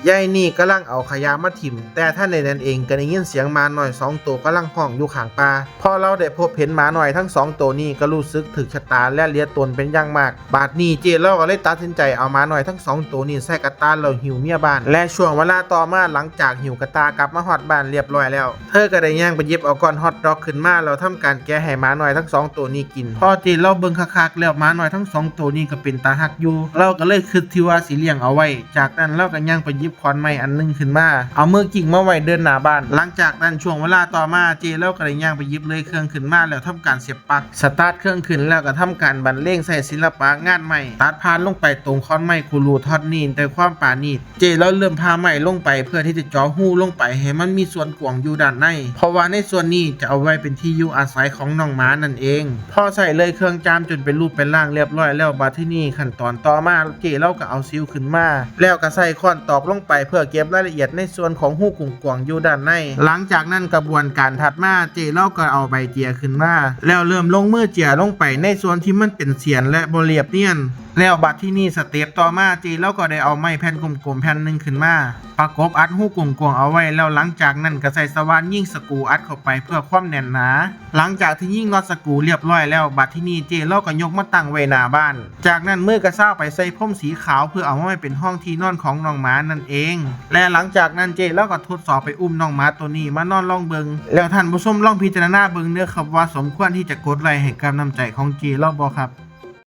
ຍາຍນີ້ກຳລັງເອົາຂະຫຍະມາຖິ້ມ, ແຕ່ທັນໃດນັ້ນເອງກໍໄດ້ຍິນສຽງໝານ້ອຍສອງໂຕກຳລັງຮ້ອງຢູ່ຂ້າງປ່າ. ພໍລາວໄດ້ພົບເຫັນໝານ້ອຍທັງສອງໂຕນີ້ ກໍຮູ້ສຶກຖືກຊະຕາ ແລະ ເຫຼືອຕົນເປັນຢ່າງມາກ. ບາດນີ້ເຈ້ລາວກໍເລີຍຕັດສິນໃຈເອົາໝານ້ອຍທັງສອງໂຕນີ້ໃສ່ກະຕ່າ ແລ້ວຫິ້ວເມຍບ້ານ. ແລະ ຊ່ວງເວລາຕໍ່ມາ, ຫຼັງຈາກຫິ້ວກະຕ່າກັບມາຮອດບ້ານລຽບຮ້ອຍແລ້ວ, ເທີກໍໄດ້ຍ່າງໄປຫຍິບເອົາກ້ອນຮອດດອກຂຶ້ນມາ ແລ້ວທຳການແກະໃຫ້ໝານ້ອຍທັງສອງໂຕນີ້ກິນ. ພໍເຈ້ລາວເບິ່ງຄັກໆແລ້ວ, ໝານ້ອຍທັງສອງໂຕນີ້ກໍເປັນຕາຮັກຢູ່, ລາວກໍເລີຍຄິດທີ່ວ່າຊິລ້ຽງເອົາໄວ້. ຈາກນັ້ນລາວກໍຍ່າງໄປຫຍິບຂອນໄມ້ອັນໜຶ່ງຂຶ້ນມາ, ເອົາມືກິ້ງມາໄວ້ເດີ່ນໜ້າບ້ານ. ຫຼັງຈາກນັ້ນ, ຊ່ວງເວລາຕໍ່ມາ, ເຈ້ລາວກໍໄດ້ຍ່າງໄປຫຍິບເລີຍເຄື່ອງຂຶ້ນມາ ແລ້ວທຳການສຽບ ປັກ ສະຕາດເຄື່ອງຂຶ້ນ ແລ້ວກໍທຳການບັນເລງໃສ່ສິລະປະງານໄມ້, ຕັດຜ່ານລົງໄປຕົງຂອນໄມ້ຄູລູທ່ອນນີ້ດ້ວຍຄວາມປານີດ. ເຈ້ລາວເລີ່ມຜ່າໄມ້ລົງໄປເພື່ອທີ່ຈະເຈາະຮູລົງໄປໃຫ້ມັນມີສ່ວນກວ້າງຢູ່ດ້ານໃນ, ເພາະວ່າໃນສ່ວນນີ້ຈະເອົາໄວ້ເປັນທີ່ຢູ່ອາໄສຂອງນ້ອງໝານັ້ນເອງ. ພໍໃຊ້ເລີຍເຄື່ອງຈາມຈົນເປັນຮູບເປັນຮ່າງລຽບຮ້ອຍແລ້ວ, ບັດທີນີ້ຂັ້ນຕອນຕໍ່ມາ ເຈ້ລາວກໍເອົາສິວຂຶ້ນມາ ແລ້ວກໍໃຊ້ຄ້ອນຕອກລົງໄປເພື່ອເກັບລາຍລະອຽດໃນສ່ວນຂອງຮູກວ້າງໆຢູ່ດ້ານໃນ. ຫຼັງຈາກນັ້ນກະບວນການຖັດມາ ເຈ້ລາວກໍເອົາໃບເຈຍຂຶ້ນມາ ແລ້ວເລີ່ມລົງມືເຈຍລົງໄປໃນສ່ວນທີ່ມັນເປັນສຽນ ແລະ ບໍ່ລຽບນຽນ. ແລ້ວບັດທີນີ້ສະເຕັບຕໍ່ມາ ເຈ້ລາວກໍໄດ້ເອົາໄມ້ແຜ່ນກົມໆແຜ່ນໜຶ່ງຂຶ້ນມາ ປະກົບອັດຮູກວ້າງໆເອົາໄວ້ ແລ້ວຫຼັງຈາກນັ້ນກໍໃຊ້ສະຫວ່ານຍິງສະກູອັດເຂົ້າໄປເພື່ອຄວາມແໜ້ນໜາ. ຫຼັງຈາກທີ່ຍິງນັອດສະກູລຽບຮ້ອຍແລ້ວ, ບັດທີນີ້ເຈ້ລາວກໍຍົກມາຕັ້ງໄວ້ໜ້າບ້ານ. ຈາກນັ້ນມືກໍຊາວໄປໃສ່ພົມສີຂາວເພື່ອເອົາມາໄວ້ເປັນຮອງທີ່ນອນຂອງນ້ອງໝານັ້ນເອງ. ແລະ ຫຼັງຈາກນັ້ນເຈ້ລາວກໍທົດສອບໄປອຸ້ມນ້ອງໝາໂຕນີ້ມານອນລອງເບິ່ງ. ແລ້ວທ່ານຜູ້ຊົມລອງພິຈາລະນາເບິ່ງເດີຄັບວ່າສົມຄວນທີ່ຈະກົດໄລ້ໃຫ້ກັບນ້ຳໃຈຂອງເຈ້ລາວບໍ່ຄັບ?